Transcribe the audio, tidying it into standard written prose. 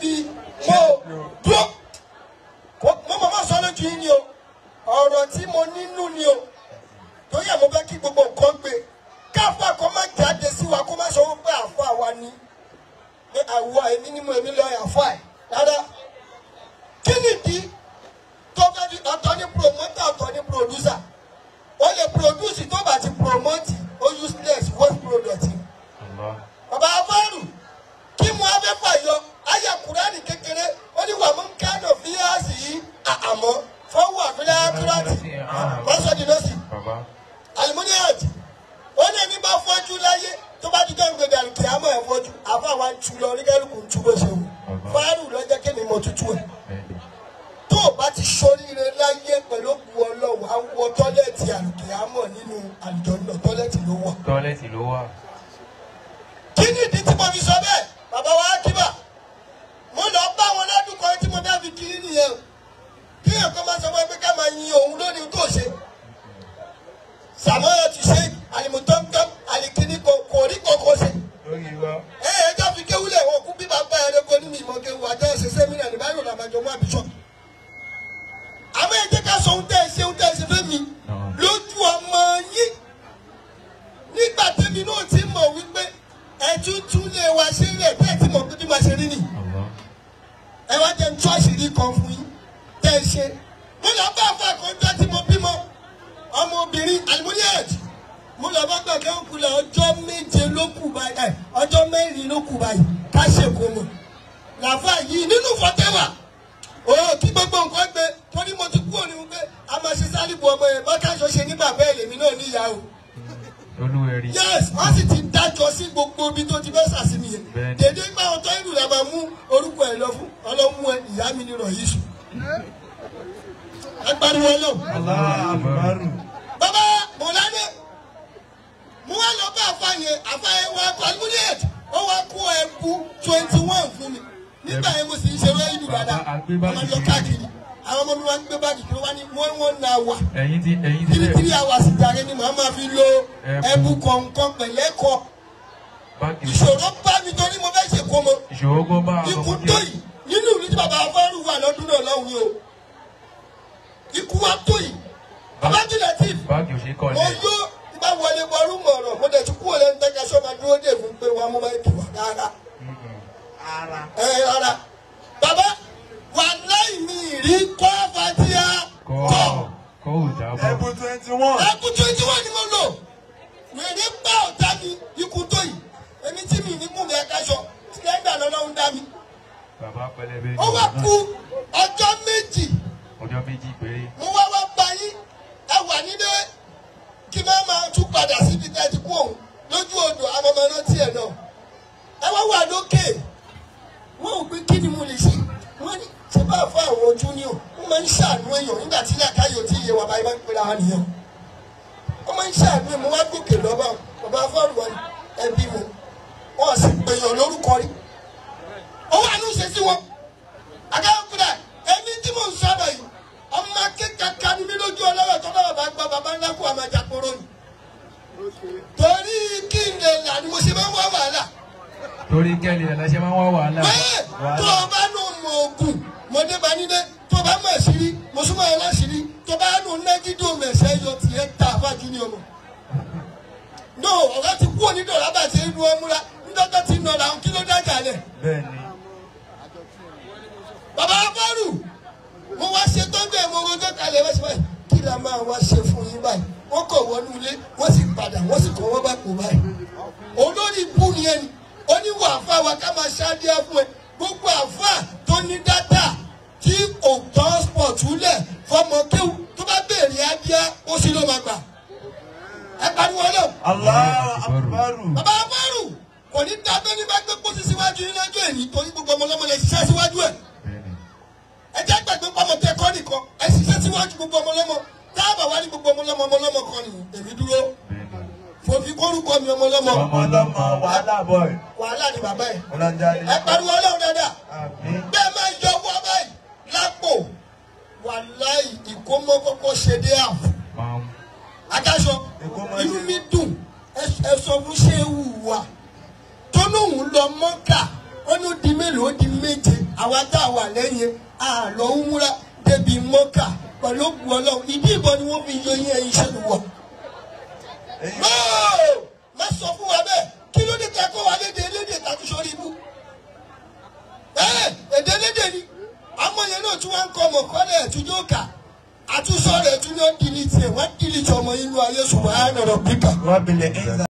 níbi mo dúró mo mọ̀ mọ́ sọ lójú yín ni o ọ̀rọ̀ tí mo nínú ni o torí ẹ̀ mo fẹ́ kí gbogbo nǹkan gbé káfà kó má jáde sí wa kó má sọ wípé àfa wa ni pé àwa èmi ni mo èmi lọ àfa ẹ̀ rárá kí nìdí tó fẹ́ fi ọ̀tọ̀ ní promoter ọ̀tọ̀ ní producer ó lè produce tó bá ti promote ó useless waste product. Bàbá afárù kí mo á fẹ́ fàyọ ayé Kùránì kékeré ó ní wà mú kánò fíyàsì yìí àmọ́ fọwọ́ àfihàn akúrátì mọ́sọ̀dínlọ́sì alimuniyaji ó ní ẹni bá fọ́jú láyé tó bá dídọ́ ìgbèdè àlùkìyámọ̀ ẹ̀ fọ́jú àfa wa ń tu lọ oníkálukú ń tu bó ṣe wù fárù lọ́jọ́ kémi mọ tútù ẹ̀ tó o bá ti ṣoríire láyé pẹ̀lú òkú ọlọ́wọ́ awọ tọ́lẹ̀tì àlùkìyámọ̀ nínú àlùjọ́nà tọ́lẹ̀tì ló wà. Tọ́lẹ̀tì ló wà. Kí ni ìdí tí mo fi sọ bẹ́ẹ̀ bàbá wa Akíbà mo lọ bá wọn lọ́dún kan tí mo dá fi kiri nìyẹn o kí èèyàn kan máa sọ fún ẹ pé ká máa yin òun lónìí tó ṣe sàmọ́yọ̀ ti ṣe àlìmùtọ́mtọ́m àlìkíní kò rí kòkó ṣe. Ẹ ẹ jọ́ fi kéwúlẹ̀ wọn kú bí bàbá ẹ lóko ní mi ìmọ̀ kéwú àjọ ṣe sẹ́mínà ní báyìí làmàjọ mú àbíṣọ́. Àmọ́ ẹ jẹ́ ká sọ ohun tẹ́ ẹ ṣe ohun tẹ́ ẹ ṣe fẹ́ mi lójú ọmọ yín nígbà tẹ́mi náà ti mọ̀ wípé ẹ tún lè wá ṣe rẹ̀ bẹ́ẹ̀ tí mo kú bí mo ṣe rí nì. Ẹ wá jẹ́ tú àṣírí kan fún yín tẹ́ ẹ ṣe. Mo lọ bá àfọ àkọ́jọ́ tí mo bímọ ọmọbìnrin alimuniat mo lọ bá gbàgbé òkúlẹ̀ ọjọ́ 7 ló kù báyìí ọjọ́ 4 ló kù báyìí ká ṣèkó mọ̀ làfà yìí nínú fọ́tẹ́wà òun kí gbogbo nǹkan gbé torí mo ti kú òní wípé a máa ṣe sálíbù ọmọ yẹn bákàṣọ ṣe ní bàbá ẹ̀ lèmi náà níyà o. Olúwẹ̀rí. Yes, wọ́n sì ti dájọ́ sí gbogbo ibi tó ti fẹ́ sàṣìmì yẹn dèdè gbà ọ̀tọ́ ìlú la máa mú orúkọ ẹ̀ lọ fún ọlọ́mú ẹ ìyá mi nírọ̀ yìí sùn. Ẹ pariwo lọ. Bàbá Mọ̀ládé mo wá lọ bá àfa yẹn àfa yẹn wá kọ alúdíẹ̀t ó wá kó ẹbú 21 fún mi nígbà yẹn mo sì ń ṣeré ìlú dáadáa ọmọ lọ káàkiri àwọn ọmọ mi wá ń gbé báàgì kí wọ́n wá ní 1 hour 3 hours jàre ni màá máa fi lo ẹbú kọ̀ọ̀kan pẹ̀lẹ́kọ̀ ìṣòro bá mi torí mo fẹ́ ṣèkó mọ ikú tó yìí nínú ìlú tí bàbá afárú wà lọ́dún náà lọ́hùn yìí o ikú wa tó yìí bàbá Latif mo yó bá wọlé wọlú mọ̀rọ̀ mo dẹ̀ tún kúrò lẹ́nu tẹ́ka sọ́ma dúró dè fún pé wàá mú báyìí kì wá rárá. Ẹ rárá. Bàbá wà láì mi rí kọ́ fatia kọ́. Ẹ̀bù 21. Ẹ̀bù 21 ni mo lò. Wèrè bá ọ̀tá mi ikú tó yìí. Èmi tí mi ní kùnmi ẹ̀ka sọ, sílẹ̀ńdà lọ́lọ́run dá mi. Bàbá pẹlẹbẹ ni ó wá kú ọjọ́ 2. Ọjọ́ 2 péré. Mo wá wá bá yín, ẹ wà nílé kí máa máa tún padà síbi tẹ́ ti kú òun lójú odò àwọn ọmọ náà tiẹ̀ náà. Ẹ wá wà lókè. Wọ́n ò pé kí ni mo lè ṣe? Wọ́n ní ṣé bá fún àwọn júnior, wọ́n máa ń ṣàánú èèyàn nígbà tí làákàyò tí iye wa báyìí máa ń pera wa nìyẹn. Wọ́n máa ń ṣàánú èèyàn, mo wá gòkè lọ́ba bàbá fọ́ọ̀rù wọn ẹbí mo. Wọ́n sì pèèyàn lórúkọ rí. Ó wà ní ìṣesí wọn. Agáyọ̀kúdà, èmi tí mò ń sọ̀rọ̀ yìí, ọmọ akẹ́kọ̀ọ́ ni mí lójú ọlọ́rọ̀ tó lọ́wọ́ bá gbọ́ bàbá ńlá kó àmọ́ àjàkóró ni. Torí kí n lè là ni mo ṣe máa ń wá wàhálà. Torí kẹ́lì ẹ̀ la ṣe máa ń wá wàhálà. Bẹ́ẹ̀ tó o bá nù mọ ògùn mọ̀dé bá nílé tó o bá mọ̀ sírí mo súnmọ́ ẹ láṣìírí tó o bá nù nẹ́gídò mẹ̀sẹ̀ yọ tiẹ̀ ta àfájú ní ọmọ. No, ọ̀gá ti kú onídọ̀rọ̀ bá ti ń lu ọmúra nídọ́tọ́ ti nà ọ̀la kí ló dájà lẹ̀. Bẹ́ẹ̀ni. Bàbá Afárù, mo wá ṣe tó ń bẹ̀ mo rojọ́ kalẹ̀ wá ṣe báyìí kí la máa wá ṣe fún yín báyìí wọ́n kọ̀ wọnú ilé wọ́n sì padà wọ́n sì kọ́ wọ́n bá kó báyìí. Olórí ibú ni ẹni oníwà àfa wa ká máa ṣáájú fún ẹ gbogbo àfa tó ní dátà tí kò tán spọ̀tù lẹ̀ fọmọ kéwù tó bá béèrè adíá ó sì ló máa gbà. Ẹ pariwo náà. Allahu Akbar. Bàbá Afárù kò ní dábẹ́ ní bá gbé pósí síwájú yín lọ́jọ́ èyí torí gbogbo ọmọ ọlọ́mọ lè ṣiṣẹ́ síwájú ẹ̀. Ẹ jẹ́ gbàgbé pamọ́ tẹ kọ́ nìkan ẹ ṣiṣẹ́ síwájú gbogbo ọmọ ọlọ́mọ táàbà wá ní gbogbo ọmọ ọlọ́mọ ọmọ ọlọ́mọ kan nìyí èmi dúró. Fòfin kórúkọ mi ọmọ ọlọ́mọ. Ọmọ ọlọ́mọ wàhálà bọ̀. Wàhálà ni bàbá ẹ̀. Ọlọ́njà ni. Ẹ pariwo Ọlọ́run dáadáa. Àmín. Bẹ́ẹ̀ máa yọ owó báyìí lápò wàláì ìkómọ kọ́kọ́ ṣe dé àfọ̀. Adáṣọ inú mi dùn ẹ sọ fún ṣéwù wa tó lóun lọ Mọ́kà Ó ní ó di mélòó, ó di 7. Àwa tá a wà lẹ́yìn àlọ́ umura débi mọ́kà pẹ̀lú ògùn Ọlọ́run. Ìdí ìbọn ni wọ́n fi yọ yín ẹyin ṣẹ́nu wọ̀. Má sọ fún wa bẹ́ẹ̀. Kí ló dé tẹ́ kó wa léde elédè tàbí sórí ibú? Èdè elédè ni. Àmọ́ yẹn náà tún wá ń kọ́ ọmọ kọ́lẹ̀ ẹ̀túnjọ́ kà. Àtúnṣọ rẹ̀ tún ní ó dìlítì ẹ̀, wọ́n dìlítì ọmọ inú ayé subhana rabbika. Rabbil izzati.